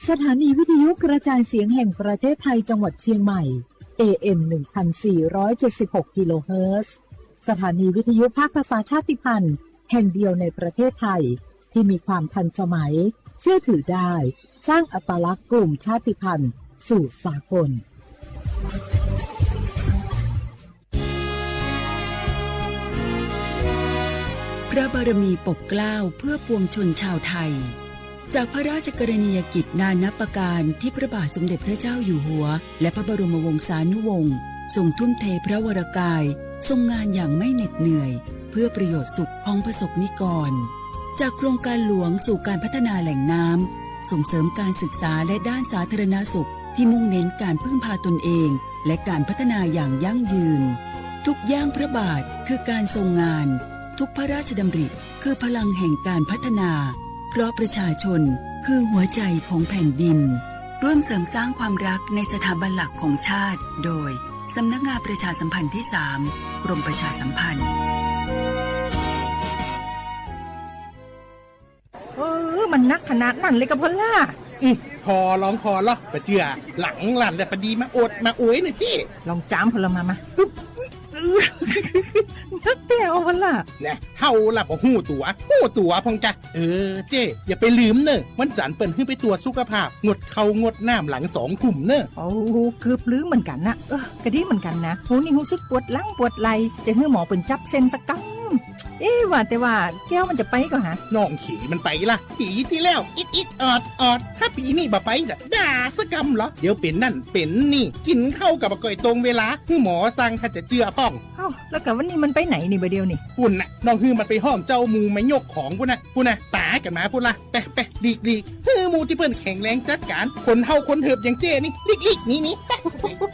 สถานีวิทยุกระจายเสียงแห่งประเทศไทยจังหวัดเชียงใหม่ เอ เอ็ม หนึ่งพันสี่ร้อยเจ็ดสิบหก กิโลเฮิรตซ์ สถานีวิทยุภาคภาษาชาติพันธุ์แห่งเดียวในประเทศไทย ที่มีความทันสมัย เชื่อถือได้ สร้างอัตลักษณ์กลุ่มชาติพันธุ์สู่สากล พระบารมีปกเกล้าเพื่อปวงชนชาวไทย จากพระราชกรณียกิจนานับประการที่พระบาทสมเด็จพระเจ้าอยู่หัว และพระบรมวงศานุวงศ์ ทรงทุ่มเทพระวรกาย ทรงงานอย่างไม่เหน็ดเหนื่อย เพื่อประโยชน์สุขของประสบนิกร จากโครงการหลวงสู่การพัฒนาแหล่งน้ำ ส่งเสริมการศึกษาและด้านสาธารณสุขที่มุ่งเน้นการพึ่งพาตนเอง และการพัฒนาอย่างยั่งยืน ทุกย่างพระบาทคือการทรงงาน ทุกพระราชดำริคือพลังแห่งการพัฒนา เพราะประชาชนคือหัวใจของแผ่นดิน ร่วมเสริมสร้างความรักในสถาบันหลักของชาติ โดย สำนักงานประชาสัมพันธ์ที่สาม กรมประชาสัมพันธ์ เออ มันนักขนาดนั้นเลยกะพอลล่า อืม พอลองพอลอปะเจือ หลังหลั่นแต่พอดีมาอวดมาอวยหน่อยจิ ลองจ้ำพอลล่ามา มา นักแต่เอาพอลล่า แน่ เฮาล่ะบ่ฮู้ตั๋ว ฮู้ตั๋วพองกะ เออ เจ้ อย่าไปลืมเนอะ วันจันทร์เปิ้นหื้อไปตรวจสุขภาพ งดข้าวงดน้ำหลังสองทุ่มเนอะ โอ้ เกือบลืมเหมือนกันนะ เออ กะดีเหมือนกันนะ โห นี่รู้สึกปวดหลังปวดไหล่ จะหื้อหมอเปิ้นจับเส้นสักกำ เอ๊ะ ว่าแต่ว่าแก้วมันจะไปก่อหา น้องเขยมันไปละ ปีที่แล้ว อิดอิดออดออด ถ้าปีนี้บ่ไปจะด่าสักกำเหรอ เดี๋ยวเป็นนั่นเป็นนี่ กินข้าวกับบ่ก่อยตรงเวลา หื้อหมอสั่งถ้าจะเจือพ่อง เอ้า แล้วกะวันนี้มันไปไหนนี่บ่าเดียวนี่ ปุ้นน่ะ น้องหื้อมันไปห้องเจ้าหมู่มายกของปุ้นน่ะ ปุ้นน่ะ ตายกันมาปุ้นละ ไปไปหลีกหลีก หื้อหมู่ที่เปิ้นแข็งแรงจัดการ คนเฮาคนเหิบอย่างเจ้นี่ หลีกหลีกหนีหนี ไป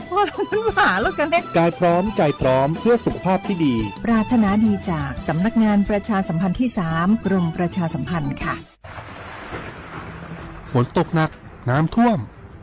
พอลล่ามันหวาแล้วกันเนี่ย กายพร้อมใจพร้อมเพื่อสุขภาพที่ดี ปรารถนาดีจากสำนักงานประชาสัมพันธ์ที่สาม กรมประชาสัมพันธ์ค่ะ ฝนตกหนัก น้ำท่วม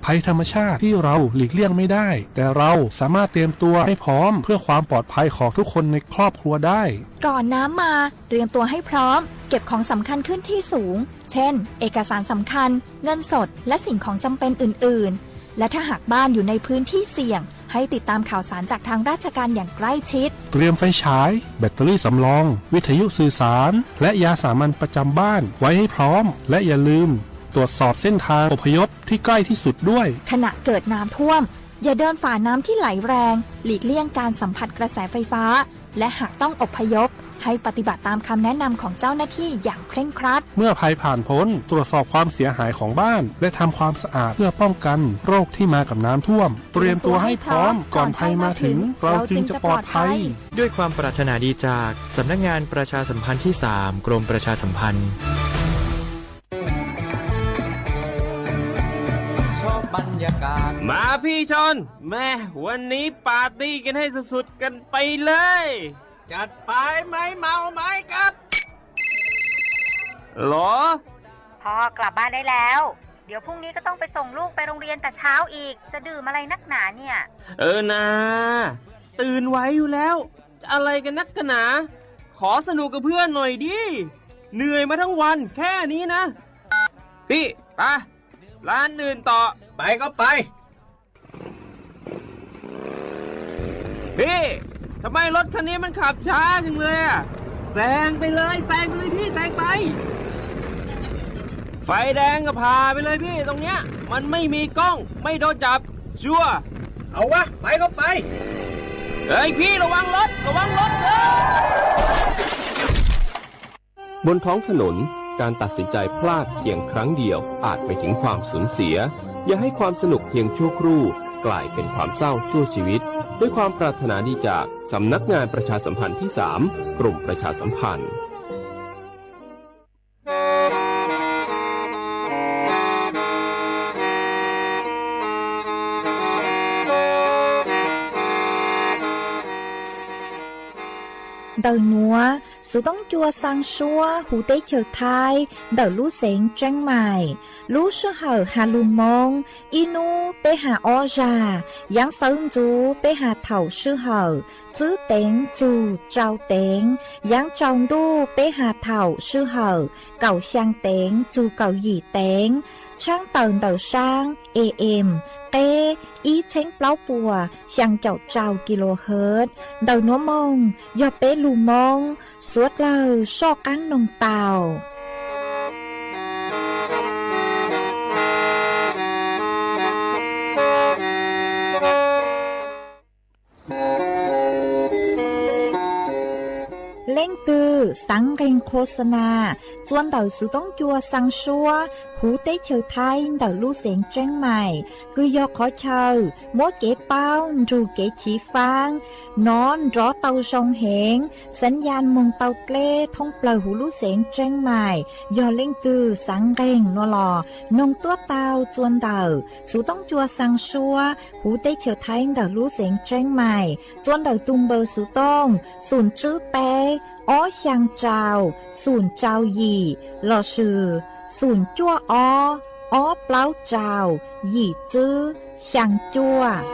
ภัยธรรมชาติที่เราหลีกเลี่ยงไม่ได้ แต่เราสามารถเตรียมตัวให้พร้อมเพื่อความปลอดภัยของทุกคนในครอบครัวได้ ก่อนน้ำมา เตรียมตัวให้พร้อม เก็บของสำคัญขึ้นที่สูง เช่น เอกสารสำคัญ เงินสด และสิ่งของจำเป็นอื่นๆ และถ้าหากบ้านอยู่ในพื้นที่เสี่ยง ให้ติดตามข่าวสารจากทางราชการอย่างใกล้ชิด เตรียมไฟฉาย แบตเตอรี่สำรอง วิทยุสื่อสาร และยาสามัญประจำบ้านไว้ให้พร้อม และอย่าลืม ตรวจสอบเส้นทางอพยพที่ใกล้ที่สุดด้วย ขณะเกิดน้ำท่วม อย่าเดินฝ่าน้ำที่ไหลแรง หลีกเลี่ยงการสัมผัสกระแสไฟฟ้า และหากต้องอพยพ ให้ปฏิบัติตามคำแนะนำของเจ้าหน้าที่อย่างเคร่งครัด เมื่อภัยผ่านพ้น ตรวจสอบความเสียหายของบ้าน และทำความสะอาดเพื่อป้องกันโรคที่มากับน้ำท่วม เตรียมตัวให้พร้อม ก่อนภัยมาถึง เราจึงจะปลอดภัย ด้วยความปรารถนาดีจากสำนักงานประชาสัมพันธ์ที่สาม กรมประชาสัมพันธ์ มาพี่ชอน แม่ วันนี้ปาร์ตี้กันให้สุดๆกันไปเลย จัดไป ไม้เมาไม้กัด หรอ พ่อกลับบ้านได้แล้ว เดี๋ยวพรุ่งนี้ก็ต้องไปส่งลูกไปโรงเรียนแต่เช้าอีก จะดื่มอะไรนักหนาเนี่ย เออนา ตื่นไหวอยู่แล้ว จะอะไรกันนักกันหนา ขอสนุกกับเพื่อนหน่อยดิ เหนื่อยมาทั้งวันแค่นี้นะ พี่ ไป ร้านอื่นต่อ ไปก็ไป พี่ ทำไมรถคันนี้มันขับช้าจังเลยอ่ะ แซงไปเลย แซงไปเลยพี่ แซงไป ไฟแดงก็ผ่าไปเลยพี่ ตรงเนี้ย มันไม่มีกล้อง ไม่โดนจับ ชัวร์ เอาวะ ไปก็ไป เฮ้ยพี่ ระวังรถ ระวังรถ เฮ้ย บนท้องถนน การตัดสินใจพลาดเพียงครั้งเดียวอาจไปถึงความสูญเสีย อย่าให้ความสนุกเพียงชั่วครู่กลายเป็นความเศร้าชั่วชีวิต ด้วยความปรารถนาดีจากสำนักงานประชาสัมพันธ์ที่สาม กรมประชาสัมพันธ์ Ntawm nuav, Xuv Toob Cua xaa suab huv teb chaws Thaib ntawm lub xeev Tseeb Maim. Lub sij hawm has lug Moob, ib nub peb has ob zag, yaav xawv ntxuv peb has thaum sij hawm tswb teev txug tsau teev, yaav tsaus ntuj peb has thaum sij hawm kaum xyaa teev txug kaum yim teev, tshaab tawm ntawm saab A M qeb ib txheeb plaub puas xyaa caum rau kilohertz. Ntawm nuav moog yog peb lug Moob, suav dlawg soj qaab noog tau. Leej twg xaav nqeeg khos xa na txua ntawm Xuv Toob Cua xaa suab huv teb chaws Thaib ntawm lub xeev Tseeb Maim, kws yog qhov chaw muab kev paub nrug kev chiv faab nov nrov tau zoo heev, xaav yaj moog tau dleb thoob plawg huv lub xeev Tseeb Maim. Yog leej twg xaav nqeeg nuav los noog tuab tau txua ntawm Xuv Toob Cua xaa suab huv teb chaws Thaib ntawm lub xeev Tseeb Maim, txua ntawm tug npawb Xuv Toob xoom tswb peb ob xyaa rau xoom rau yim lossis xoom cuaj ob ob plaub rau yim tswb xyaa cuaj.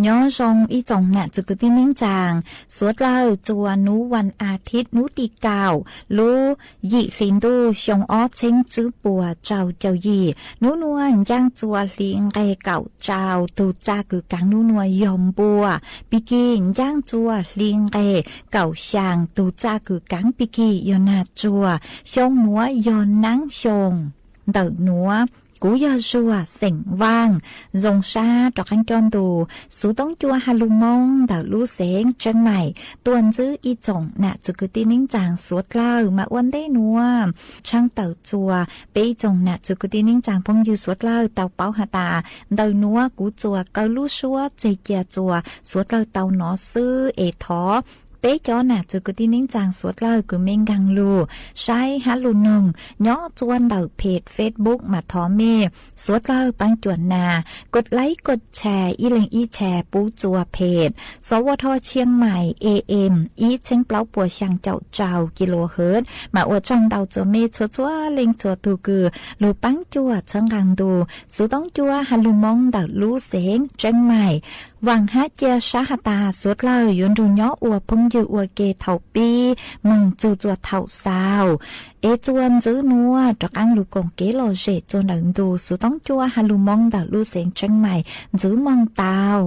Nyob zoo ib tsoom nam txwv kwv tij neej tsaa, suav dlawg txua nub vas as thiv nub tim kaum lub yim hli ntuj xyoo ob txheeb tswb puas rau caum yim. Nub nuav ncaaj txua hli nqeg kaum rau, tug txaj kws kaav nub nuav yog npua. Pig kig ncaaj txua hli nqeg kaum xyaa, tug txaj kws kaav pig kig yog nag tsuag. Xyoo nuav yog naab xyoo. Ntawm nuav kuv yog Zuag xeem Vaaj, zoo sab rov qaab coj ntu Xuv Toob Cua has lug Moob ntawm lub xeev Tseeb Maim tuaj ntsib ib tsoom nam txwv kwv tij neej tsaa suav dlawg. Mas ua ntej nuav tshaab tawm txua peb ib tsoom nam txwv kwv tij neej tsaa phooj ywg suav dlawg tau paub has tas ntawm nuav kuv txuas kaw lub suab tseg cia txua suav dlawg tau nov xwb es thov peb cov nam txwv kwv tij neej tsaa suav dlawg kws mej nkaag lug saib hab lug noog nyob txua ntawm peg Facebook mas thov mej suav dlawg paab cuam nas kod like kod share ib leeg ib share pub txua peg Xov Ua Dho Tshiab Mais A M ib txheeb plaub puas xyaa caum rau kilohertz. Mas ua tsaug ntau txua mej txhua txhua leej txhua tug kws lug paab cuam txhawb nqaa ntu Xuv Toob Cua has lug Moob ntawm lub xeev Tseeb Mais. Vaam hab cia sab has tas suav dlawg yuav nrug nyob ua phooj ywg ua ke thaum pib moog txug txua thaum xaus. Es txua ntxiv nuav rov qaab lug koom kev lom zem txua ntawm ntu Xuv Toob Cua has lug Moob ntawm lub xeev Tseeb Mais. Ntxiv moog tau.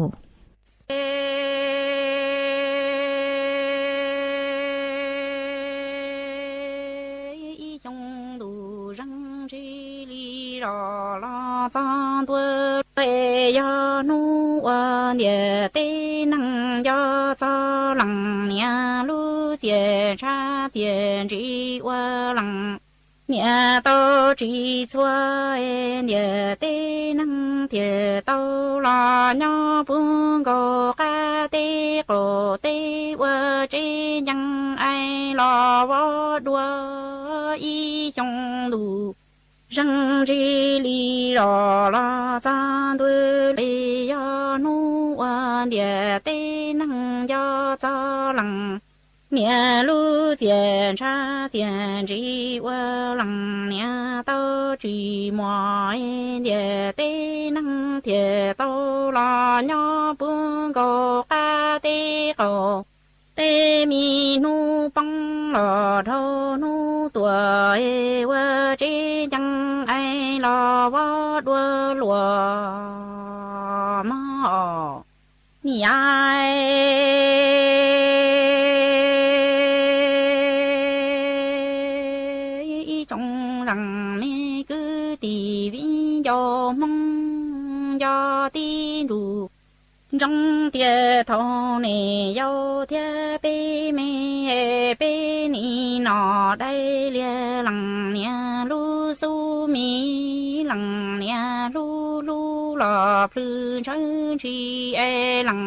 Ib xyoo ntuj zeeg ntsis li zos los txog ntua, yog hnub ua ntiam teb neeg nco txog leej niam lub txiaj ntsha txiaj ntsim ua leej niam tau tsis txhua, ntiam teb neeg thiaj tau los nyob puv nkaus qab teb qaum teb ua tsev ncees es los vov dua ib xyoo ntuj zeeg ntsis li zos los txog ntua, yog hnub ua ntiam teb neeg nco txog leej niam lub txiaj ntsha txiaj ntsim ua leej niam tau tsis muaj, ntiam teb neeg thiaj tau los nyob puv nkaus qab teb qaum teb, me hnub poob los dhau hnub tuaj, ua tsev ncees es los vov dua luaj mog. Niam, ib tsoom leej me kwv tij viv ncaus Hmoob nco tib nrug, ntsoov tias thaum nej yau thiab peb me, peb nim no dai lias leej niam lub xub mis, leej niam hlub hlub los plhws ntshaw ntshis es leej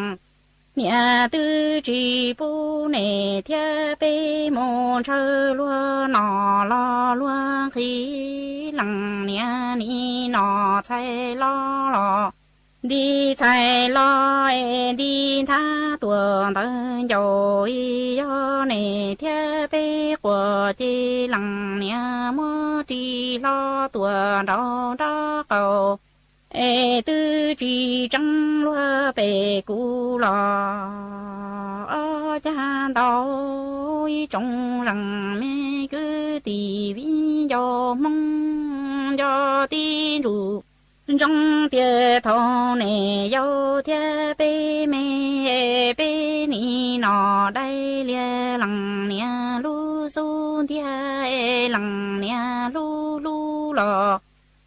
niam twb tsis pub nej thiab peb mus ntshaw luag noj los luag nqhis, leej niam nim no txhais los los nti txhais los es nti nthab tuam ntawv ncaus, yog niam thiab peb quas ces lees niam muab ris hlo tuam nraud nraub qaum, es twb tsis tseeb luag pem kuv los. Ob cag ntau ib tsoom lees me kwv tij viv ncaus Hmoob nco tib ntsum ntsoov tias thaum niam yau thiab peb me, peb nim no dai lias lees niam lub xub ntiag, lees niam lub hlub los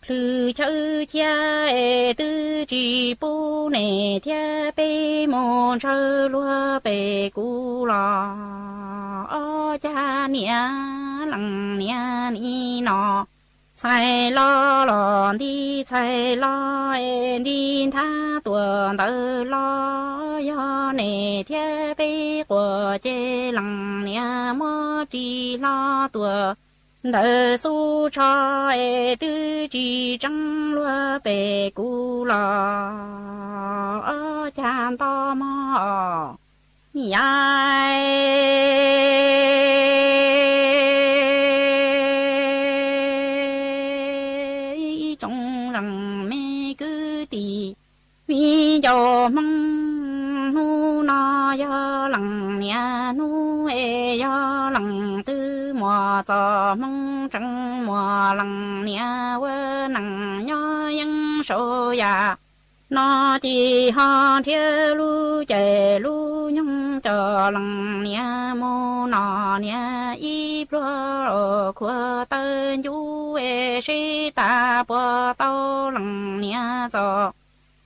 hlwb chaw chiab, es twb tsis pub niam thiab peb mus ntshaw luag pem kuv los. Ob cag niam lees niam nim no txhais los los nti txhais los es nti nthab tuam ntawv los, yog niam thiab peb quas ces lees niam muab ris hlo tuam ntawv xub tsho, es twb tsis tseeb luag pem kuv los. Ob cag nto mog. Niam, ib tsoom lees me kwv tij viv ncaus Hmoob, hnub no yog lees niam hnub es yog lees twb muaj txoj hmoo tseeb, muaj lees niam ua neej nyob yeej saum yam no ces ho nrhiav lub caij lub nyoog coj lees niam mus no niam ib pluag khuam taw ncuv es seb tas puas tau lees niam txoj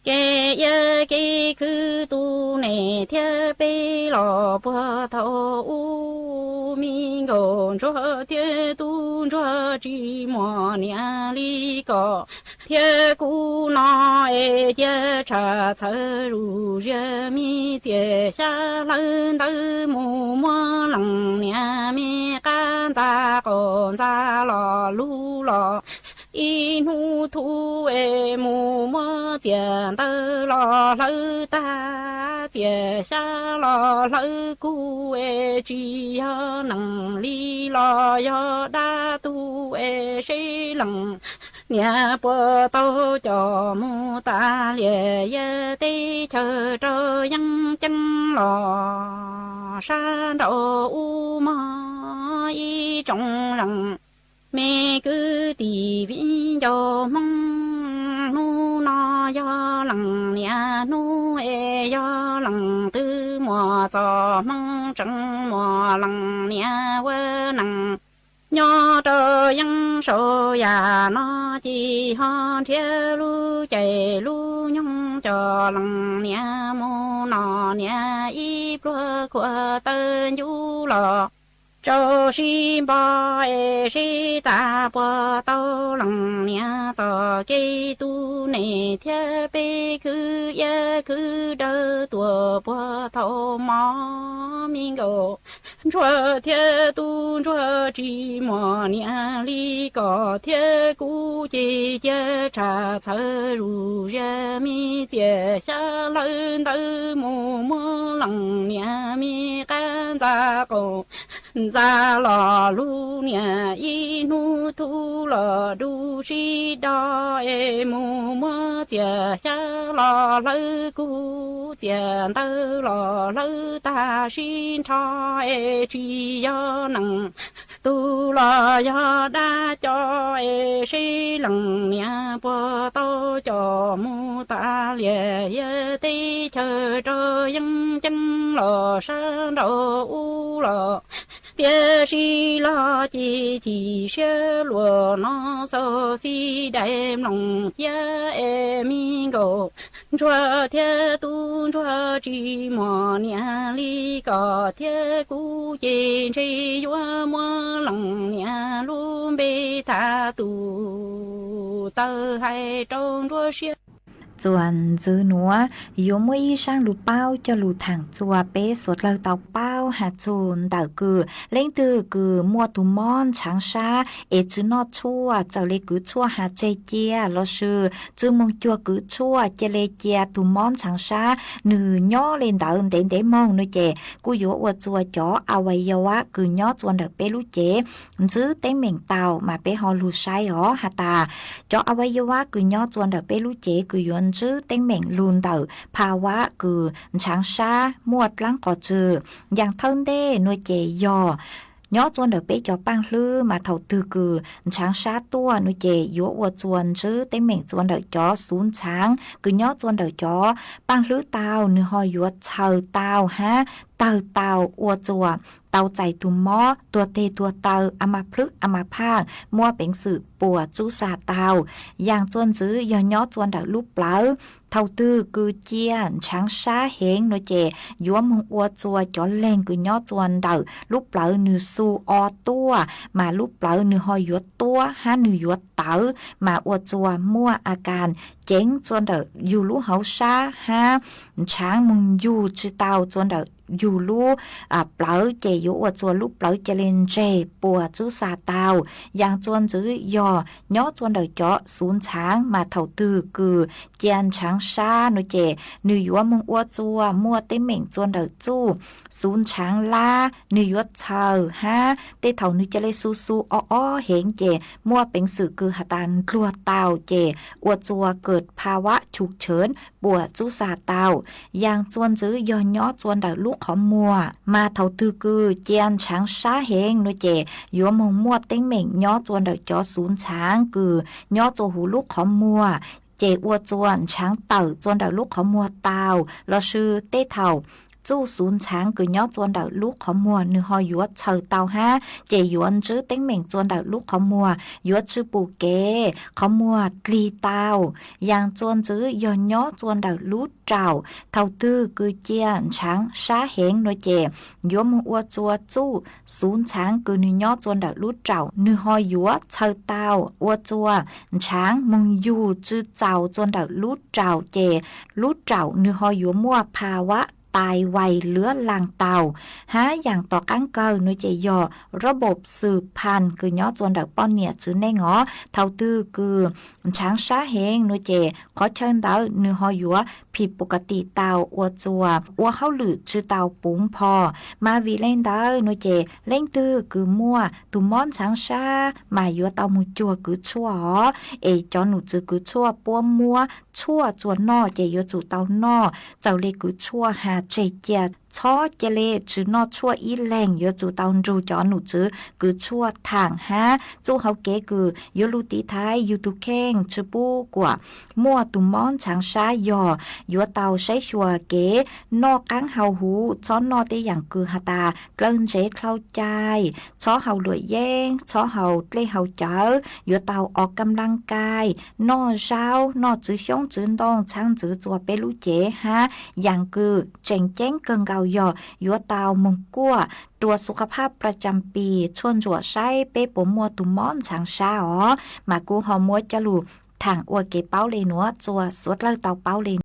kev iab kev khwv tu niam thiab peb los puag thaum ub. Me nkauj ntsuag thiab tub ntsuag tsis muaj niam li koj thiab kuv no es cia tshaj txhawj zuj zus, me txiaj xyab hlawv ntawv mus muab lees niam me qab ntxa qaum ntxa los lug los ib hnub thub es mus muab txiaj ntawv los hlawv tag, txiaj xyab los hlawv kub es tsis yog neeg li los yog dab tuag es seb lees niam puas tau coj mus tas lias yawg teb chaws rau yeeb ceeb los sab nraud ub mog. Ib tsoom lees me kwv tij viv ncaus Hmoob, hnub no yog lees niam hnub es yog lees twb muaj txoj hmoo tseeb, muaj lees niam ua neej nyob rau yeeb saum yam no ces ho nrhiav lub caij lub nyoog coj lees niam mus no niam ib pluag khuam taw ncuv los rau sib npo es seb tas puas tau lees niam txoj kev tu niam thiab peb khwv iab khwv dawb tuaj puag thaum mov. Me nkauj ntsuag thiab tub ntsuag tsis muaj niam li koj thiab kuv ces cia tshaj txhawj zuj zus, me txiaj xyab hlawv ntawv mus muab lees niam me qab ntxa qaum ntxa los lug niam ib hnub thub los dub sib do es mus muab txiaj xyab los hlawv kub, txiaj ntawv los hlawv tag sib nrho es tsis yog neeg tug los yog dab coj es seb lees niam puas tau coj mus tas lias yawg teb chaws rau yeeb ceeb los sab nraud ub los. Tiam sis los ces chim siab luaj no xaus txij dais mloog cia es me nkauj ntsuag thiab tub ntsuag tsis muaj niam li koj thiab kuv ces ntshe yuav muab lees niam lub npe tham tus taw hais rau nruab siab. Txuas ntxiv nuav yuav muaj ib zaaj lug paub coj lug thaam txuas peb suav dlawg tau paub. Has txug ntawm kws leej twg kws muaj tug mob ntshaav sab es tsi noj tshuaj, txawm le kws tshuaj has tseg cia lossis tsi moog cuag kws tshuaj, ca le cia tug mob ntshaav sab nwg nyob le ntawd ntev ntev moog nua ces kuj yuav ua txug cov a vais yau vas kws nyob txua ntawm peb lub cev ntsib teeb meem tau mas peb ho lug saib os has tas cov a vais yau vas kws nyob txua ntawm peb lub cev kws yuav ntsib teeb meem lug ntawm pha vas kws ntshaav sab muaj dlaab qhov twg. Yaam thawj ntej nua ces yog nyob txua ntawm peb cov paaj hlwb mas thaum twg kws ntshaav sab tuaj nua ces yuav ua txua ntsib teeb meem txua ntawm cov xuv ntshaav kws nyob txua ntawm cov paaj hlwb tau, nwg ho yuav txhaws tau hab tawg tau ua txua tau txais tug mob tuag teg tuag taw, a mas plhwb a mas phaaj, muaj peev xwm puas txuj xa tau. Yaam txua ntxiv yog nyob txua ntawm lub plawv, thaum twg kws cia ntshaav sab heev nua ces yuav moog ua txua cov leeg kws nyob txua ntawm lub plawv nwg xu o tuaj mas lub plawv nwg ho yuav tuab hab nwg yuav tawv mas ua txua muaj a kas ceev txua ntawm yug lub hauv sab hab ntshaav moog yug tsi tau txua ntawm yug lub plawv ces yuav ua txua lub plawv ca le ntseg puas txuj xa tau. Yaam txua ntxiv yog nyob txua ntawm cov xuv ntshaav mas thaum twg kws cia ntshaav sab nua ces nwg yuav moog ua txua muaj teeb meem txua ntawm txuj xuv ntshaav lab, nwg yuav txhaws hab tej thaum nwg ca le xu xu o o heev ces muaj peev xwm kws has tas ndluag tau ces ua txua kawg pha vas chum chawv puas txuj xa tau. Yaam txua ntxiv yog nyob txua ntawm lub qhov muag mas thaum twg kws cia ntshaav sab heev nua ces yuav moog muaj teeb meem nyob txua ntawm cov xuv ntshaav kws nyob txua huv lub qhov muag ces ua txua ntshaav tawm txua ntawm lub qhov muag tau lossis tej thaum txuj xuv ntshaav kws nyob txua ntawm lub qhov muag nwg ho yuav txhaws tau hab ces yuav ntsib teeb meem txua ntawm lub qhov muag yuav tsi pum kev, qhov muag dlig tau. Yaam txua ntxiv yog nyob txua ntawm lub raum, thaum twg kws cia ntshaav sab heev nua ces yuav moog ua txua txuj xuv ntshaav kws nwg nyob txua ntawm lub raum nwg ho yuav txhaws tau ua txua ntshaav moog yug tsi txaus txua ntawm lub raum ces lub raum nwg ho yuav muaj pha vas tais vais lwv laag tau hab yaam tom qaab kawg nua ces yog rob npom xwm phav kws nyob txua ntawm poj niam txiv neej os. Thaum twg kws ntshaav sab heev nua ces qhov chaw ntawd nwg ho yuav phim pum ka tim tau ua txua ua hauj lwm tsi tau puv npho. Mas vim le ntawd nua ces leej twg kws muaj tug mob ntshaav sab mas yuav tau moog cuag kws tshuaj os. Es cov num txwv kws tshuaj puab muab tshuaj txua noj ces yuav tsum tau noj, txawm le kws tshuaj has tseg cia, txhob ca le tsi noj tshuaj ib leeg, yuav tsum tau nrug cov num txwv kws tshuaj thaam hab txuj hauv kev kws yuav lug tiv thaiv yug tug kheej tsi pub kuas muaj tug mob ntshaav sab yog yuav tau saib xyuas kev noj qaab hau huv, txhob noj tej yaam kws has tas dlawg ntsev dlhau cai, txhob haus luam yeeb, txhob haus dlej haus cawv, yuav tau o kam laj kai, noj zaub, noj txwv xyoob txwv ntoo txhaab ntxwv txua peb lub cev hab yaam kws tseem ceeb kawg nkaus yog yuav tau moog kuaj rua xu kha phaj pra cam pis tshuaj ntsuam saib peb puas muaj tug mob ntshaav sab os. Mas kuv ho muab coj lug thaam ua kev paub le nuav txua suav dlawg tau paub le nuav.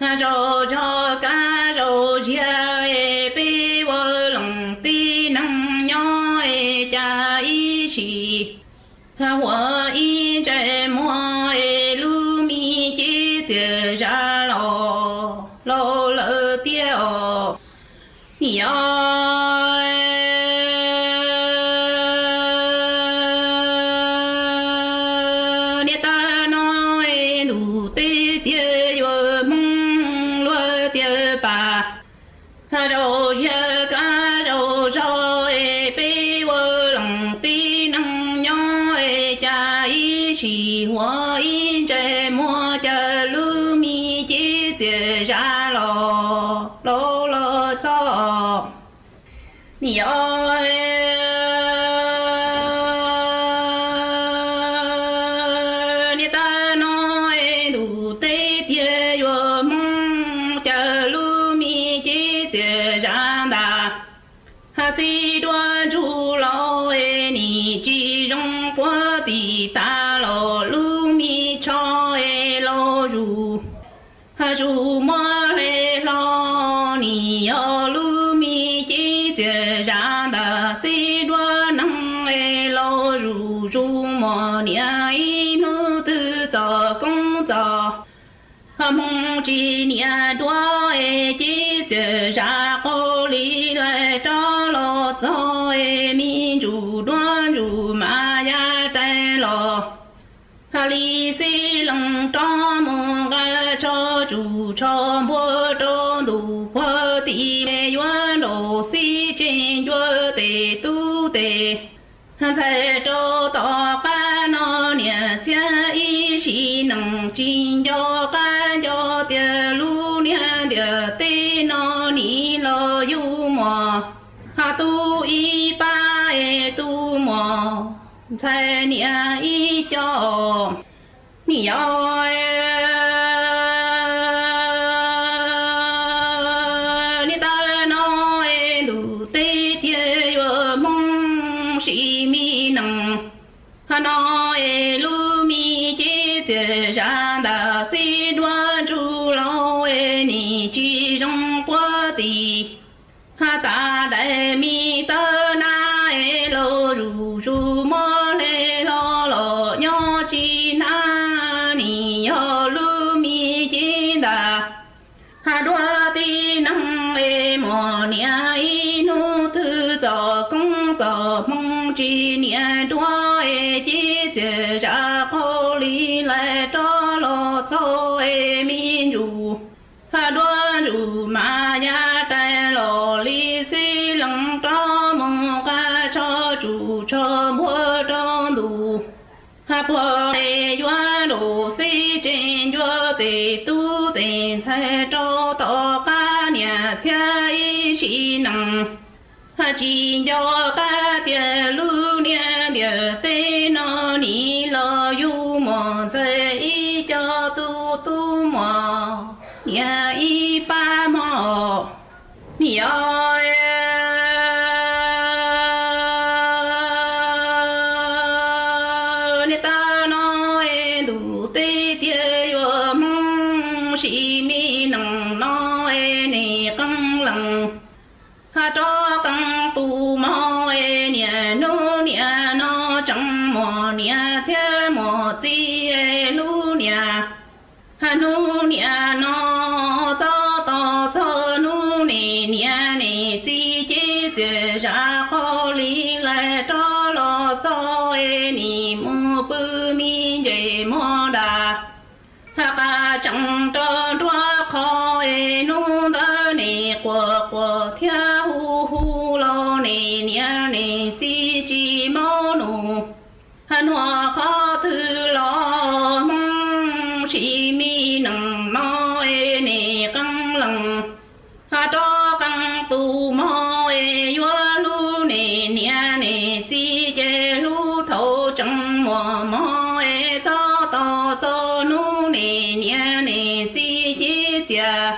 Zaum zog kab zaum ziag es peb ua loos tib neeg nyob es cas ib sim huam ib ntsais muag es lub me cev txias zam los laus lawm tiag os. Nim yog niam tais no es ntuj teb tiag yuav Hmoob luag tiag pas. Zaum ziag kab zaum zog es peb ua loos tib neeg nyob es cas ib sim huam ib ntsais muag cas lub me cev txias zam los laus los txog. Nim yog niam tais no es ntuj teb tiag yuav Hmoob cas lub me cev txias zam ntag. Xib duab ntsuj laus es nim tsis zoo puag tim tas los lub me tsho es laus zus. Zus muab hle hlo nim yog lub me cev txias zam ntag. Xib duab neeg es laus zus zus mos niam ib hnub twg txog koob txog hmoo tsis niam duab es cev txias zam qaug li lais rov los txog es me ntsuj duab ntsuj mas ya rais los. Li xib leej rov mus nqa tsho tsuj tsho npua rau ntuj puag tim yuav nraum xib tsees ncua tes tub tes ntxhais rau tom qab no niam txiv ib sim neej tsis nco qab nco tias lub niag ntiaj teb no nim los yug muam tub ib pab es tu muam ntxhais niam ib co. Nim yog niam tais no es ntuj teb tiag yuav Hmoob sim me neej no es lub me cev txias zam ntag. Xib duab ntsuj laus es nim tsis zoo puag tim tas dais me tawb nab es laus zus zus muab hle hlo los nyob tsis hnab nim yog lub me cev ntag. Duab tib neeg es mos niam ib hnub twg txog koob txog hmoo tsis niam duab es cev txias zam qaug li lais rov los txog es me ntsuj duab ntsuj mas ya rais los li xib leej rov mus nqa tsho tsuj tsho npua rau ntuj puag es yuav nraum xib tsees ncua tes tub tes ntxhais rau tom qab niam txiv ib sim neej tsis nco qab tias lub niag ntiaj teb no nim los yug muam ntxhais ib co tu tub muam niam ib pab mog. Nim yog niam tais no es ntuj teb tiag yuav Hmoob sim me neej no es nim qee leej rov qee tus mog es niam hnub niam no tseem muaj niam thiab muaj txiv es lub niam hnub niam no txog tos txog hnub nim niam nim txiv cev txias zam qaug li lais rov los txog es nim mus pw me ntses muag nram qab tsees rau nruab qhov es hnub ntawd nim quas quas thiab hu hu los nim niam nim txiv tsis maub nus nuav qhov twg los Hmoob sim me neej no es nim qee leej rov qee tus mog es yuav hlub nim niam nim txiv ces hlub thaum tseem muaj mog es txhob tos txog hnub nim niam nim txiv cev txias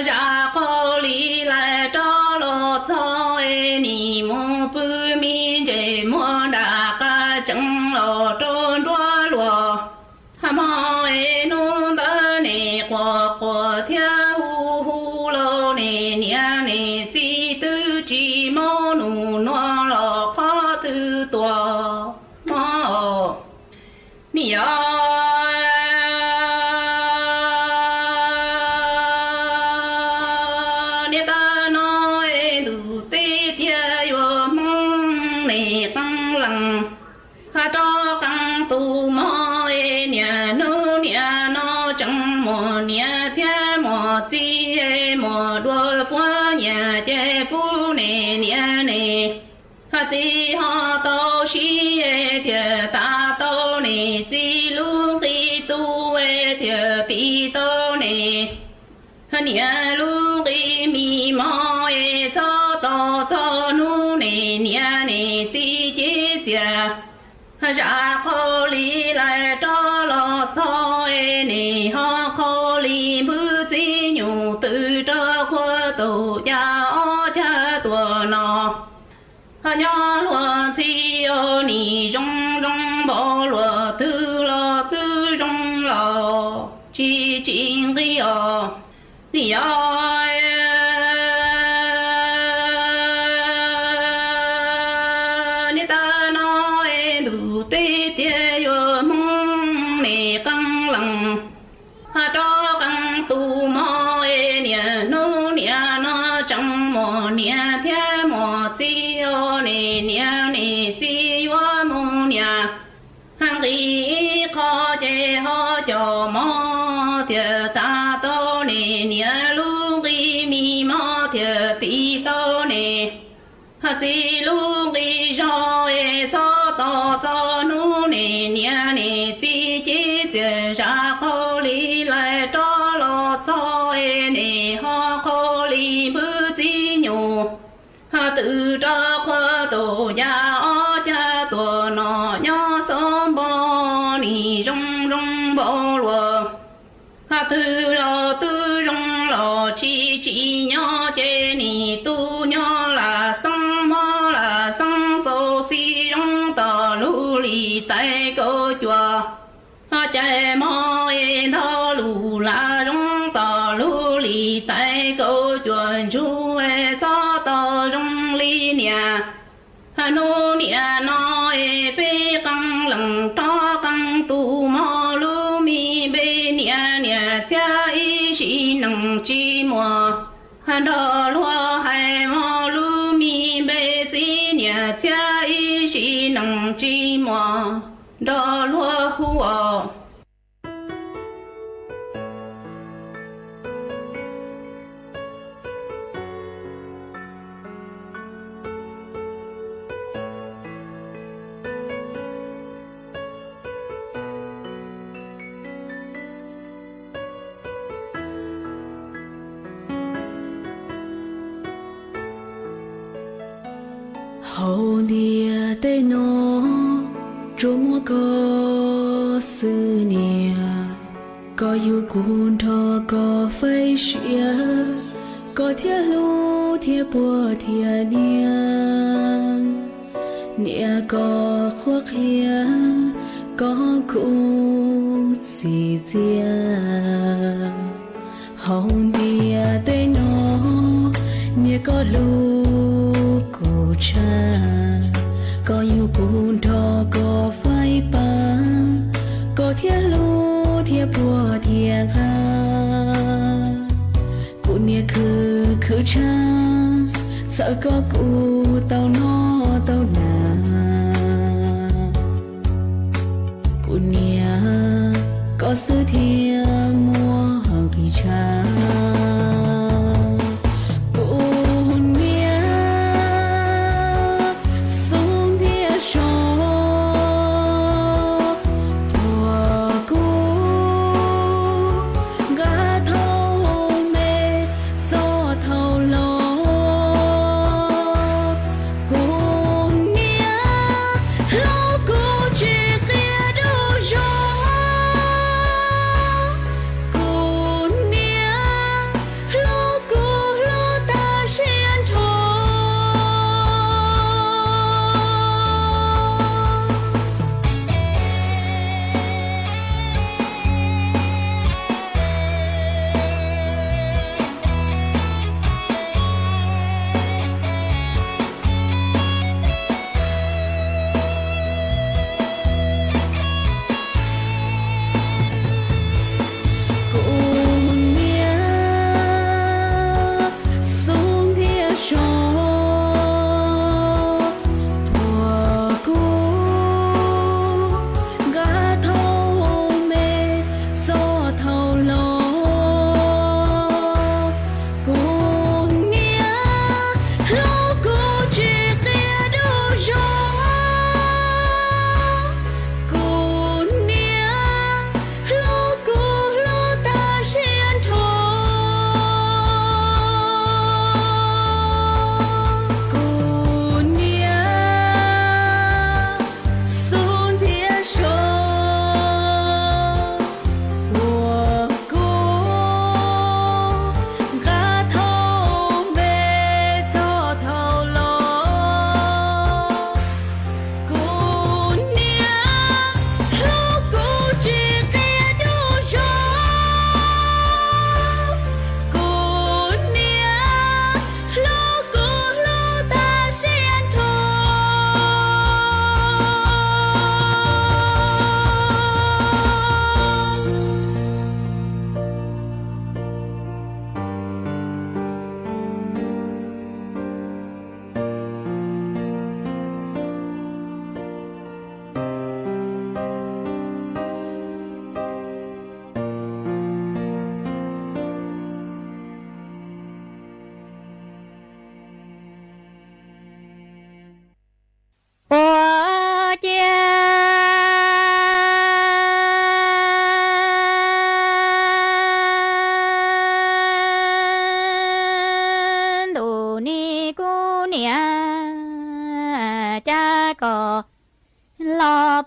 zam qaug li lais rov los txog es nim mus pw me ntses muag nram qab tsees los rau nruab luas mog es hnub ntawd nim quas quas thiab hu hu los ne niam ne txiv twb tsis mob nus nua los qhov twg tuaj mob. Niam yog niam tab no es ntuj teb thiab yuav Hmoob ne qee leej, rov qee tus mob es niam hnub niam no tseem muaj niam thiab muaj txiv es muaj dua puab nyiam ces pub ne niam ne txiv ho tau siv es thiaj tas tau ne txiv lub nqi tub es thiaj tiv tau ne niam lub nqi mis mos es txhob tos txog hnub ne niam ne txiv cev txias zam qhov li lais rov los txog es ne ho qhov li npwb txiv nyuj twb rov qhuav tau ya ob cag tuaj no. Nyob luag ntxhi os nim zoo zoo npaum luag twg los twb zoo los tsis tsis nqi os. Niam yog niam tab no es ntuj teb thiab yuav Hmoob ne qee leej, rov qee tus mob es niam hnub niam no tseem muaj niam thiab muaj txiv os ne niam ne txiv yuav mus niam nqi ib qho ces ho cov mob thiaj tas tau ne niam lub nqi mis mos thiaj tiv tau ne txiv lub nqi zog es txhob tos txog hnub ne niam ne txiv cev txias zam qhov li lais rov los txog es ne ho qhov li npwb txiv nyuj twb rov qhuav tau ya ob cag tuaj no. Nyob xob npo nim zoo zoo npaum luag twg los twb zoo los tsis tsim nyog ces nim tu nyob lam xeeb mob lam xeeb xau xi zoo tom lub lim tais kaum cuaj. Cais mob es ntog lus lam zoo tom lub lim tais kaum cuaj ntsug es txhob tos zoo li niam. Hnub niam no es peb qee leej rov qee tus mob lub me npe niam niam txiab ib sim neej tsis muaj. Nrog luag hais mob lub me npe txiv niam txiab ib sim neej tsis muaj. Nrog luag hu os. Hauv ntiaj teb no tsuas muaj koj xwb niam, koj yug kuv nrog koj faib siab, koj thiaj hlub thiaj puag thiaj niam. Niam koj qhuab qhia, koj kuj txim txiaj. Hauv ntiaj teb no, niam koj hlub kuv tshaj, koj yug kuv nrog koj faib pab, koj thiaj hlub thiaj puag thiaj nqa. Kuv niam khwv khwv tshaj, txhawm koj kuv tau noj tau hnav. Kuv niam, koj xwb thiaj muaj nqis tshaj. Kuv niam, xub ntiag so, puag kuv nqa thaum me txog thaum laus. Kuv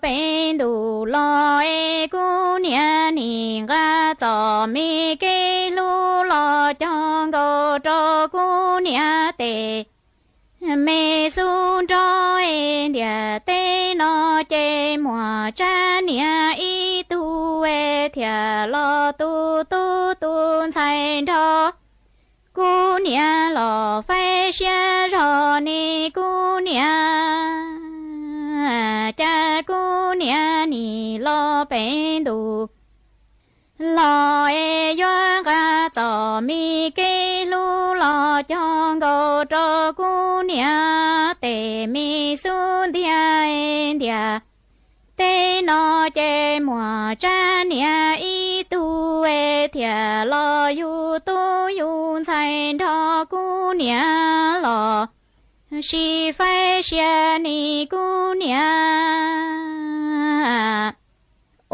peb ntus los es kuv niam nim nqa txom me kev hlub los cog nkaus rau kuv niam tes me xub nrog es ntiam teb no ces muam Tsab niam ib tug es thiaj los tu tub tu ntxhais nrog kuv niam los faib siab zog ne kuv niam. Cas kuv niam nim los peb ntus los es yuav nqa txom me kev hlub los cog nkaus rau kuv niam tes me xub ntiag ntiam teb no ces muam Tsab niam ib tug es thiaj los yug tub yug ntxhais nrog kuv niam los sib faib siab ne kuv niam.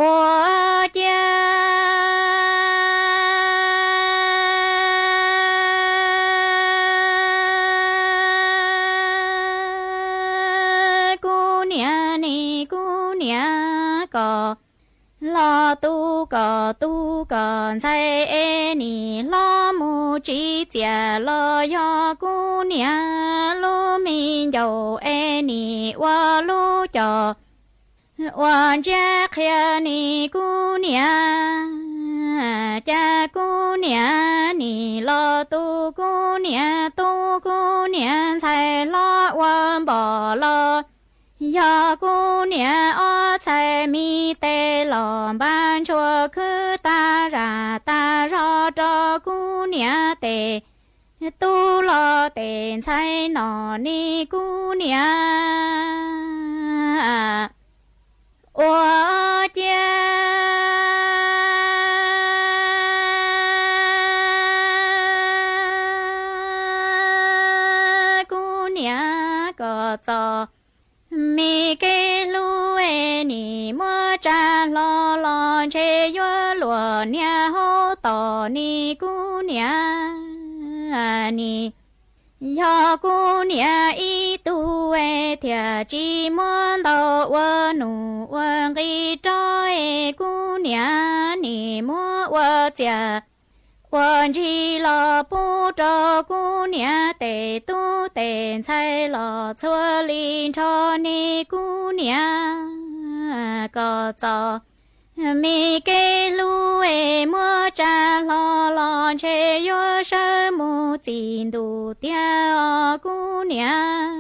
Ua ciav kuv niam ne kuv niam, kom los tu kom tub kom ntxhais es nim hlob mus tsim txiaj los yog kuv niam lub me ncaus es nim ua lub cos ua ntsiab qhia ne kuv niam. Cas kuv niam nim los tu kuv niam tub kuv niam ntxhais hlob ua npom los yog kuv niam ob txhais me tes los npaj ntshua khwb tag zam tag zog rau kuv niam tes tub los tes ntxhais no ne kuv niam. Ua ciav kuv niam kom txom me kev hlub es nim muab tsa hlo los ntshe yuav luam niag haub tom ne kuv niam. Nim yog kuv niam ib tug es thiaj tsis muab ntaus ua nus ua nqi rau es kuv niam nim muab ua txiaj ua ntsig los pub rau kuv niam tes tub tes ntxhais los txhua li nrho ne kuv niam. Kom txom me kev hlub es muab tsa hlo los ntshe yuav sawv mus txij ntuj tiag os kuv niam.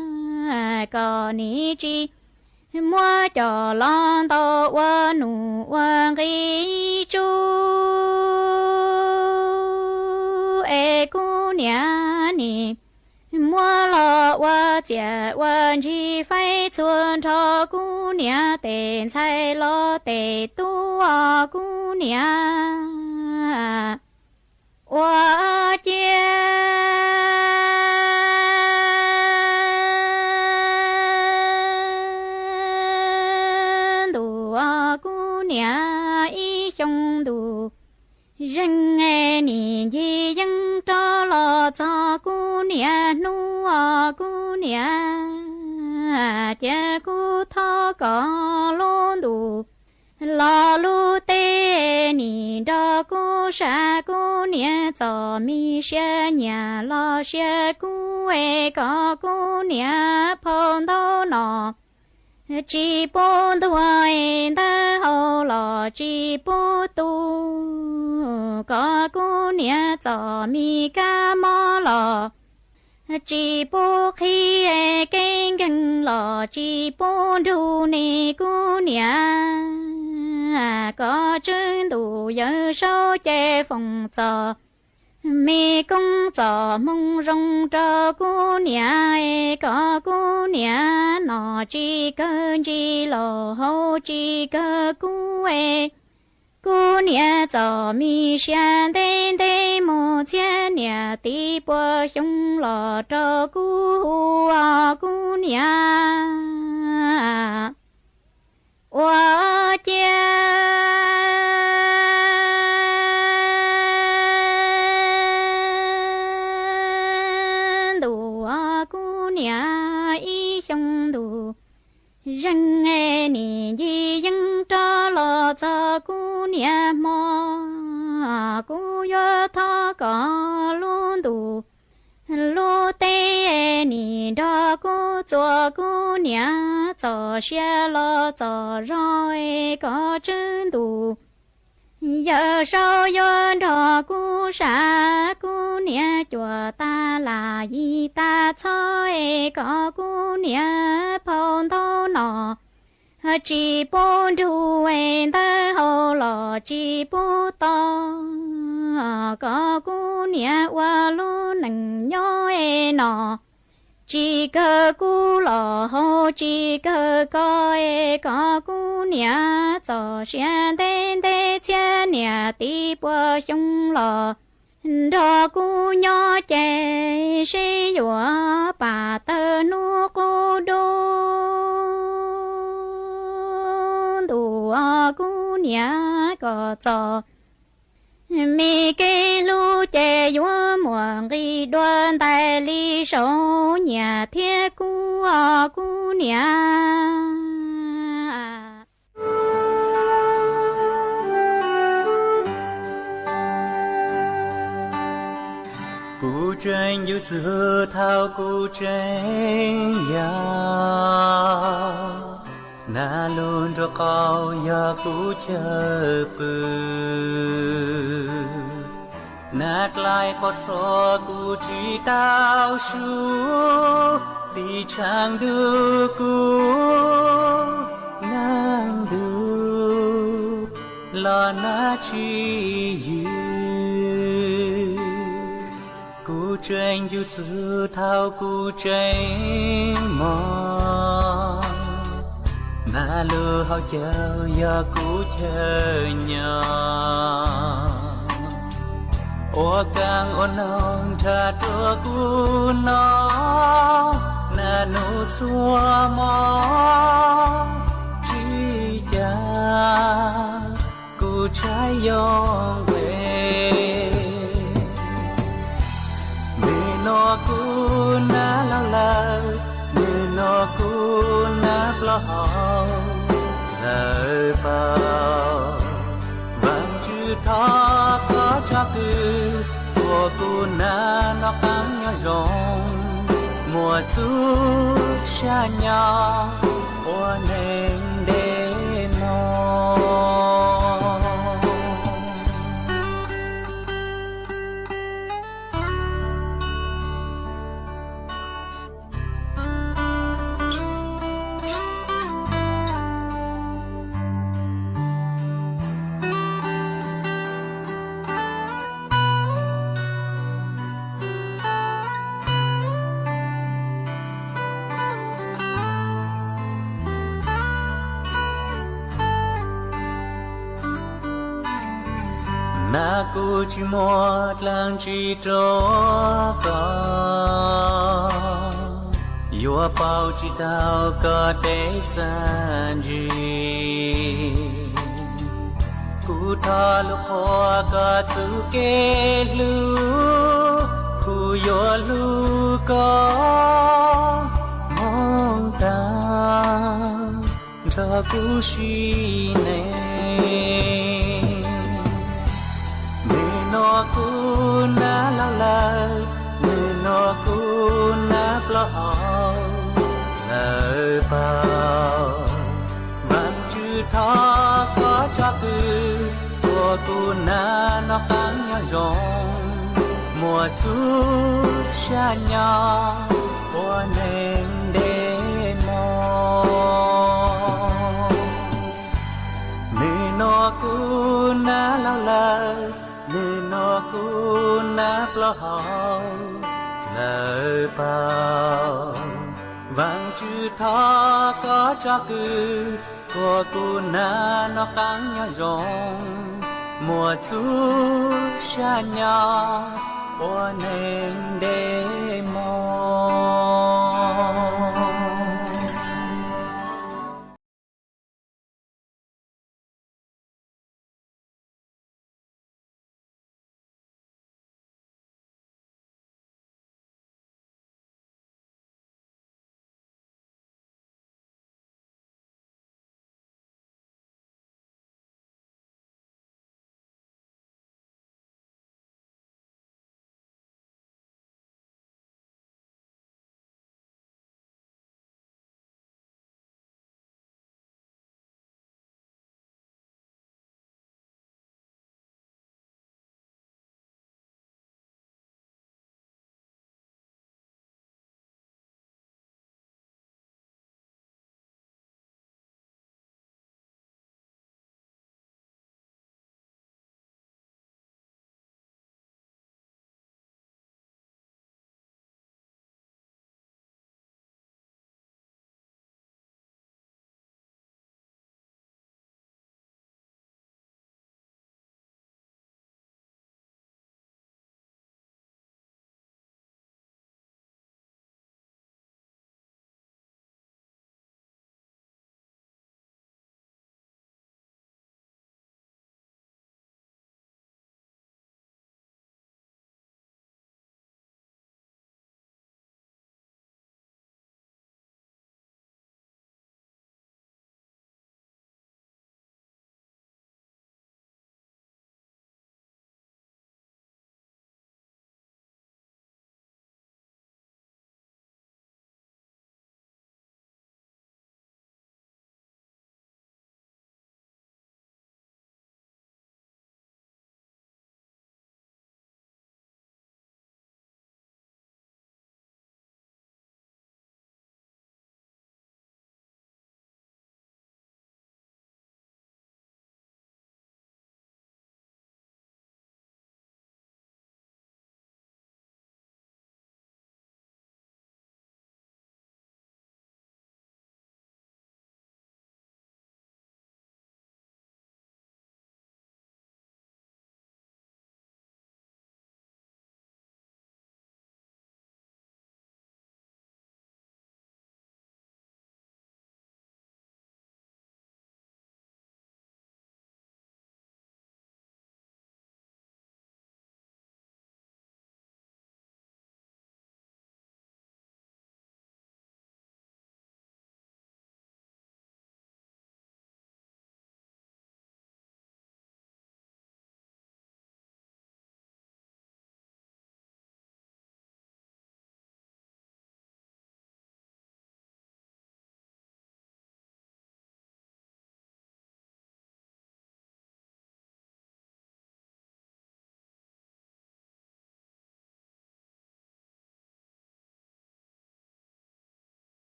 Kom nim tsis muab coj los ntaus ua nus ua nqi tsuj es kuv niam nim muab los ua txiaj ua ntsig faib txhua nrho kuv niam tes ntxhais los tes tub os kuv niam. Ua ciav ntuj os kuv niam ib xyoo ntuj zeeg es nim ncig yeeb rov los txog kuv niam hnub os kuv niam. Cia kuv thov kom lub ntuj los lub teb nim nrog kuv sab kuv niam txom me siab nyiam los siab kub es kom kuv niam phau ntau no tsis pub ntuag es ntawd hau los tsis pub tu, kom kuv niam txom me kab mob los tsis pub qhib es kev nkeeg los tsis pub nrug ne kuv niam. Kom tswv ntuj yawm saub ces foom txom me koob txom hmoo zoo rau kuv niam es kom kuv niam nom tsis kawg ntsis los haus tsis kawg kub es kuv niam txom me siab ntev ntev mus txhiab niam tib puas xyoo los rau kuv hu os kuv niam. Ua ciav ntuj os kuv niam ib xyoo ntuj zeeg es nim ncig niam hmo, kuv yuav thov kom lub ntuj lub teb nim nrog kuv txuas kuv niam txoj sia los txoj zog es kom tswb ntuj. Yawm saub yuav nrog kuv sam kuv niam cuam tas lam yim tas txhob es kom kuv niam phau ntaub no tsis pub nrug es ntawv hau los tsis pub to, kom kuv niam ua lub neej nyob es no tsis kawg kuv los haus tsis kawg ko es kom kuv niam txoj sia ntev ntev txhiab niam tib puas xyoo los nrog kuv nyob ces seb yuav pam tawg hnub qub dub ntuj os kuv niam koj txoj me kev hlub ces yuav muaj nqis dua ntais li saum nyiaj thiab kub os kuv niam. Kuv tseem yug txwv thaum kuv tseem yau, nag lug nruab qaum yog kuv chaw pw. Nag dlaim qhov rho kuv tsis tau su, tiv tshav ntuj kuv nag ntug los nag tsis ywg. Kuv tseem yug txwv thaum kuv tseem mos, nag lug hauv caug yog kuv chaw nyob. Ua kaaj ua noog nrhav rua kuv no, nag nug txhua mo tsis cas kuv tshaib yoo nqe. Nwg nua kuv nab laug lawm, nwg nua kuv nab plaub hau lawm paub. Vaajtswv thov koj tso kwv, ua kuv nab noj qaab nyob zoo, muaj txuj sab nyob ua neeg ntev mog. Nab kuv tsis muaj dlaab tsi rua koj, yuav paub tsis tau koj deb txaaj ntsim. Kuv thov lug qhuas koj txuj kev hlub, kuv yuav hlub koj moog taag nrho kuv sim neej. Nwg nua kuv nab laug lawm, nwg nua kuv nab plaub hau lawm paub. Vaajtswv thov koj tso kwv, ua kuv nab noj qaab nyob zoo, muaj txuj sab nyob ua neeg ntev mog. Nwg nua kuv nab laug lawm, nwg nua kuv nab plaub hau lawm paub. Vaajtswv thov koj tso kwv, ua kuv nab noj qaab nyob zoo, muaj txuj sab nyob ua neeg ntev mog.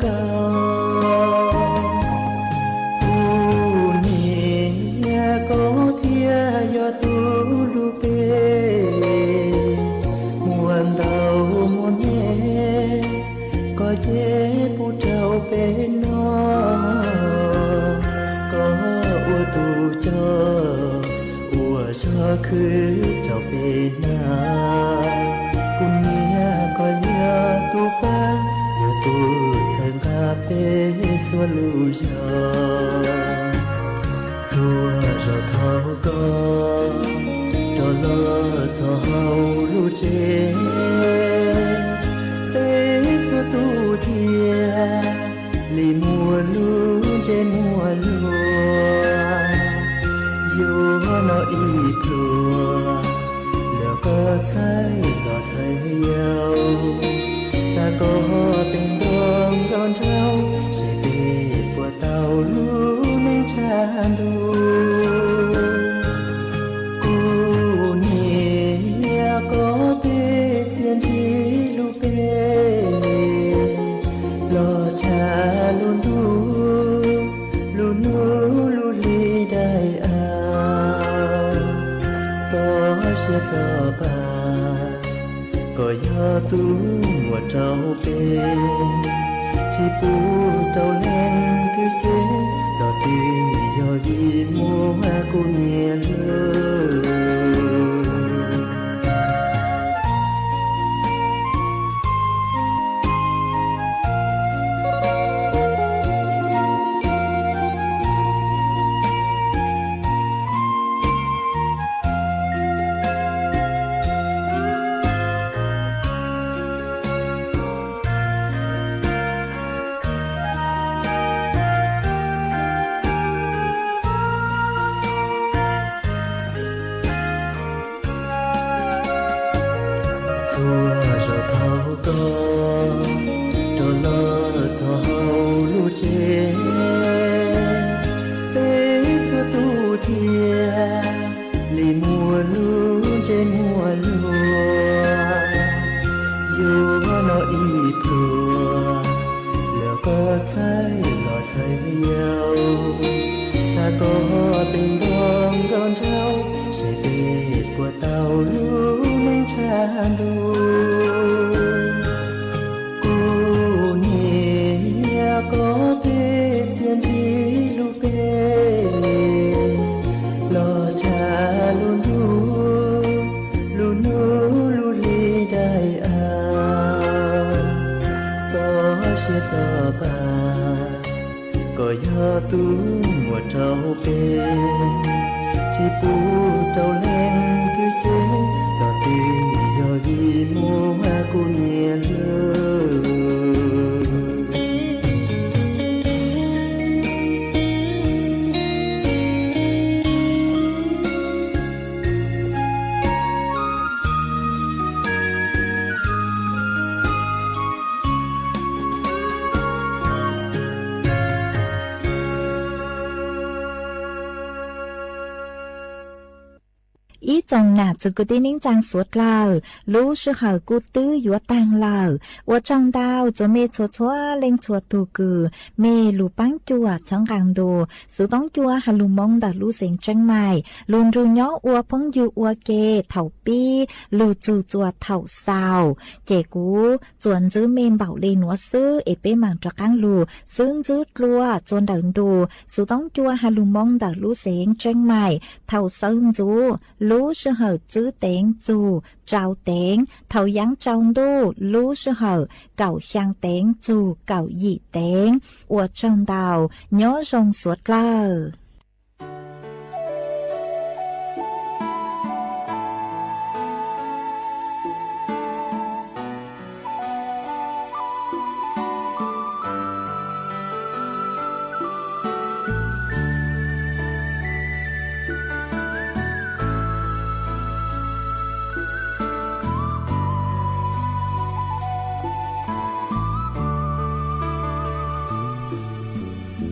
koj. Kuv niam, koj thiaj yog tus hlub peb, muaj ntau muaj me, koj ces pub rau peb noj. Koj ua tus coj, ua zog khwv rau peb hnav. Kuv niam, koj yog tus pab, yog tus txhawb nqa peb txhua lub zog. Txhua zaus thaum koj rov los txog hauv lub tsev, peb txhua tus thiaj li muaj lub ntsej muag luag. Yuav noj ib pluag, los koj txhais hlob txhais yau, xa koj pem nroog nrog nraug, seb peb puas tau lub neej tshav ntuj. Kuv niam, koj tej txiaj ntsig hlub peb, los tshaj lub ntuj lub hnub lub hli daim av. Txoj sia txoj paj, koj yog tus muab rau peb, tsis pub rau leej twg cev, los twb yog vim muaj kuv niam hlub. Txhua zaus thaum koj rov los txog hauv lub tsev, peb txhua tus thiaj li muaj lub ntsej muag luag. Yuav noj ib pluag, los koj txhais hlob txhais yau, xa koj pem nroog nrog nraug, seb peb puas tau lub neej tshav ntuj. Kuv niam, koj tej txiaj ntsig hlub peb, los tshaj lub ntuj lub hnub lub hli daim av. Txoj sia txoj paj, koj yog tus muab rau peb, tsis pub rau leej twg cev, los twb yog vim muaj kuv niam hlub. Ib tsoom nam txiv kwv tij neej tsaa suav dlawg, lub sij hawm kuj twb yuav taag lawm. Ua tsaug ntau rua mej txhua txhua leej txhua tug kws mej lug paab cuam txhawb nqaa ntu Xuv Toob Cua has lug Moob ntawm lub xeev Tseeb Maim lug nrug nyob ua phooj ywg ua ke thaum pib lug txug txuas thaum xaus. Ces kuv txuas ntxwv mej npaum le nuav xwb es peb maam rov qaab lug xub ntxwv dlua txuas ntawm ntu Xuv Toob Cua has lug Moob ntawm lub xeev Tseeb Maim thaum xawv ntxuv lub sij hawm tsib teev txug rau teev, thaum yaav tsaus ntuj lub sij hawm kaum xyaa teev txug kaum yim teev. Ua tsaug ntau, nyob zoo suav dlawg.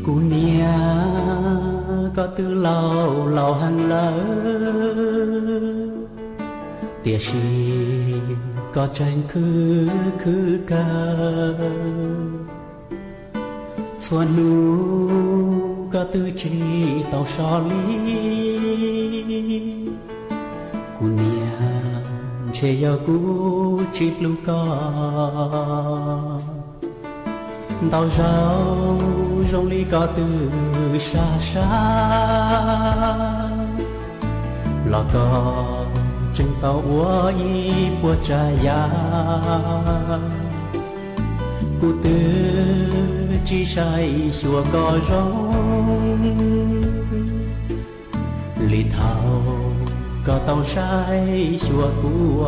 Kuv niam, koj twb laus laus heev lawm, tiam sis koj tseem khwv khwv kawg. Txhua hnub koj twb tsis tau so li, kuv niam, ntshe yog kuv tsis hlub koj. Ntau zaus zoo li koj twb sab sab, los koj tseem tau ua ib puas tsav yam. Kuv twb tsis saib xyuas koj zoo li thaum koj tau saib xyuas kuv.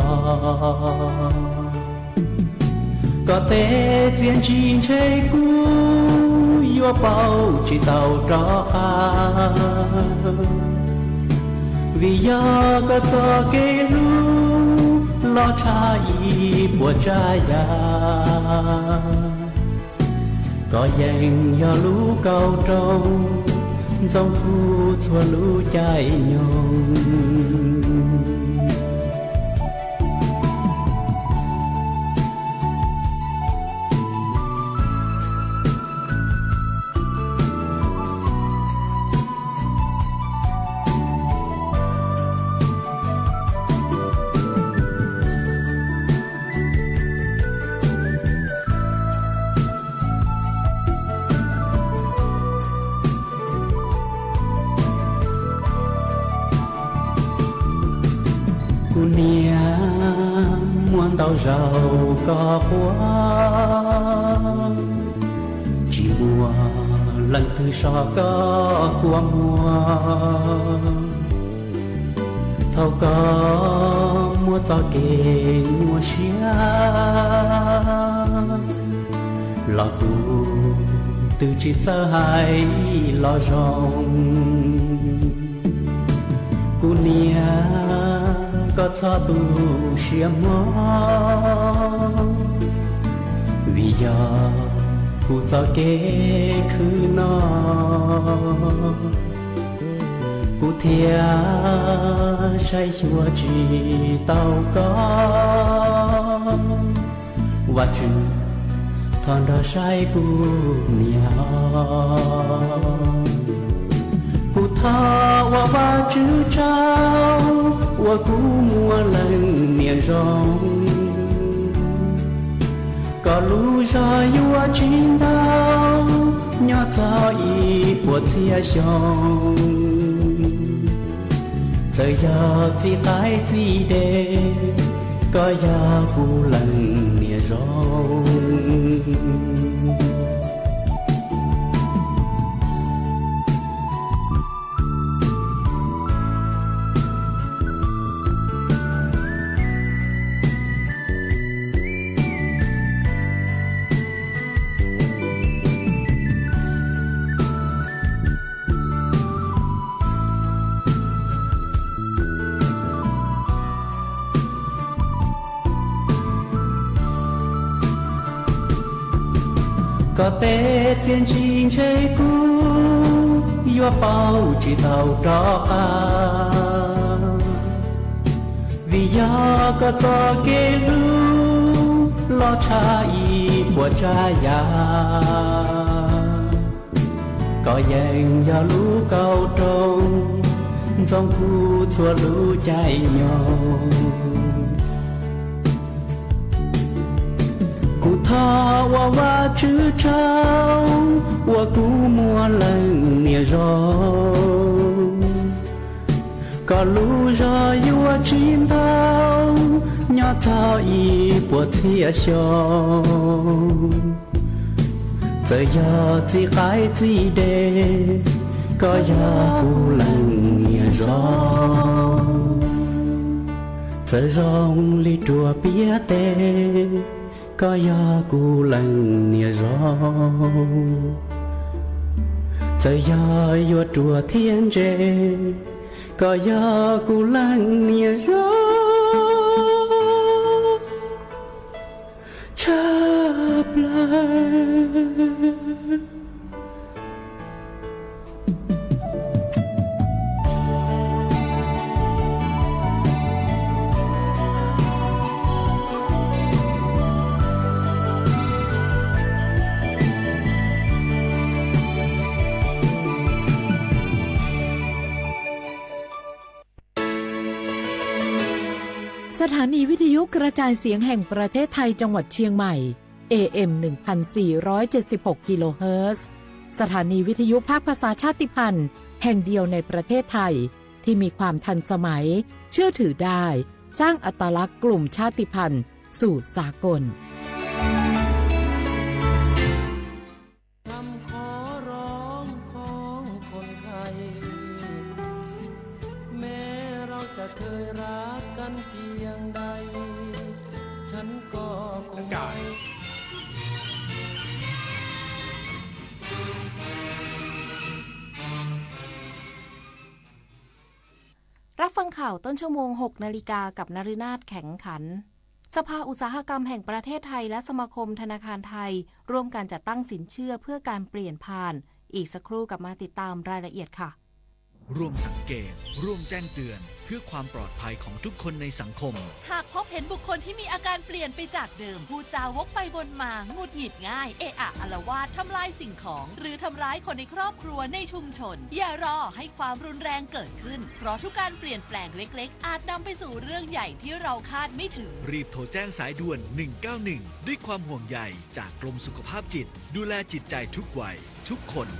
Koj tej txiaj ntsig ntshe kuv yuav pauv tsis tau rov qab, vim yog koj txoj kev hlub los tshaj ib puas tsav yam. Koj yeej yog lub kauj rooj ntxoov kuv txhua lub caij nyoog. Kuv niam, muaj ntau zaus koj quaj, tsis muaj leej twg so koj kua muag. Thaum koj muaj txoj kev nyuaj siab, los kuv twb tsis txawj hais los zoo. Kuv niam, koj txhob tu siab mog, vim yog kuv txoj kev khwv no, kuv thiaj saib xyuas tsis tau koj. Vajtswv, thov nrog saib kuv niam. Kuv thov ua Vajtswv tsaug uas kuv muaj leej niam zoo, kom lub zog yuav tsis ntau nyob txog ib puas txhiab xyoo. Txawm yog txij qaib txij dej, koj yog kuv leej niam zoo. Koj tej txiaj ntsig ntshe kuv yuav pauv tsis tau rov qab, vim yog koj txoj kev hlub loj tshaj ib puas tsav yam. Koj yeej yog lub kauj rooj ntxoov kuv txhua lub caij nyoog. Kuv thov ua Vajtswv tsaug uas kuv muaj leej niam zoo, kom lub zog yuav tsis ntau nyob txog ib puas txhiab xyoo. Txawm yog txij qaib txij dej, koj yog kuv leej niam zoo. Txawm zoo li ruas piab teb, koj yog kuv leej niam zoo. Txawm yog yuav ruam thiab ntse, koj yog kuv leej niam zoo tshaj plaws. สถานีวิทยุกระจายเสียงแห่งประเทศไทยจังหวัดเชียงใหม่ เอ เอ็ม หนึ่งพันสี่ร้อยเจ็ดสิบหก กิโลเฮิรตซ์ สถานีวิทยุภาคภาษาชาติพันธุ์แห่งเดียวในประเทศไทย ที่มีความทันสมัย เชื่อถือได้ สร้างอัตลักษณ์กลุ่มชาติพันธุ์สู่สากล คำขอร้องของคนไทย แม้เราจะเคยรักกันเพียงใด ฉันก็คงไม่ รับฟังข่าวต้นชั่วโมง หกนาฬิกา กับนฤนาถ แข็งขัน สภาอุตสาหกรรมแห่งประเทศไทยและสมาคมธนาคารไทย ร่วมกันจัดตั้งสินเชื่อเพื่อการเปลี่ยนผ่าน อีกสักครู่กลับมาติดตามรายละเอียดค่ะ ร่วมสังเกต ร่วมแจ้งเตือน เพื่อความปลอดภัยของทุกคนในสังคม หากพบเห็นบุคคลที่มีอาการเปลี่ยนไปจากเดิม พูดจาวกไปวนมา หงุดหงิดง่าย เอะอะอาละวาด ทำลายสิ่งของ หรือทำร้ายคนในครอบครัว ในชุมชน อย่ารอให้ความรุนแรงเกิดขึ้น เพราะทุกการเปลี่ยนแปลงเล็กๆ อาจนำไปสู่เรื่องใหญ่ที่เราคาดไม่ถึง รีบโทรแจ้งสายด่วน หนึ่งเก้าหนึ่ง ด้วยความห่วงใยจากกรมสุขภาพจิต ดูแลจิตใจทุกวัย ทุกคน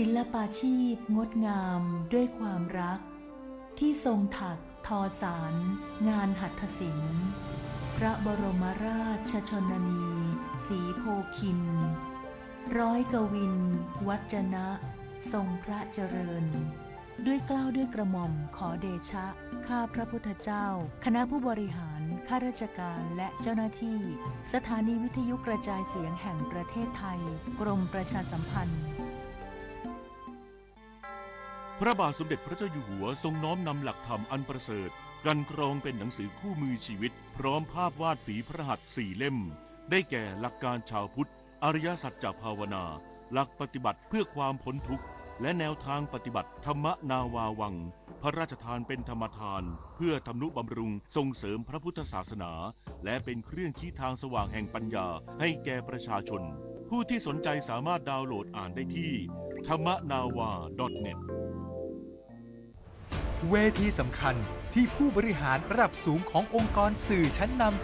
ศิลปาชีพงดงามด้วยความรัก ที่ทรงถักทอสารงานหัตถศิลป์ พระบรมราชชนนี สีโพธิ์คิน ร้อยกวิน วัจนะ ทรงพระเจริญ ด้วยเกล้าด้วยกระหม่อมขอเดชะ ข้าพระพุทธเจ้า คณะผู้บริหาร ข้าราชการ และเจ้าหน้าที่ สถานีวิทยุกระจายเสียงแห่งประเทศไทย กรมประชาสัมพันธ์ พระบาทสมเด็จพระเจ้าอยู่หัวทรงน้อมนำหลักธรรมอันประเสริฐ กลั่นกรองเป็นหนังสือคู่มือชีวิต พร้อมภาพวาดฝีพระหัตถ์สี่เล่ม ได้แก่หลักการชาวพุทธ อริยสัจจะภาวนา หลักปฏิบัติเพื่อความพ้นทุกข์ และแนวทางปฏิบัติ ธรรมนาวาวัง พระราชทานเป็นธรรมทาน เพื่อทำนุบำรุงส่งเสริมพระพุทธศาสนา และเป็นเครื่องชี้ทางสว่างแห่งปัญญาให้แก่ประชาชน ผู้ที่สนใจสามารถดาวน์โหลดอ่านได้ที่ ธรรมนาวา ดอทเน็ต เวทีสำคัญที่ผู้บริหารระดับสูงขององค์กรสื่อชั้นนำจาก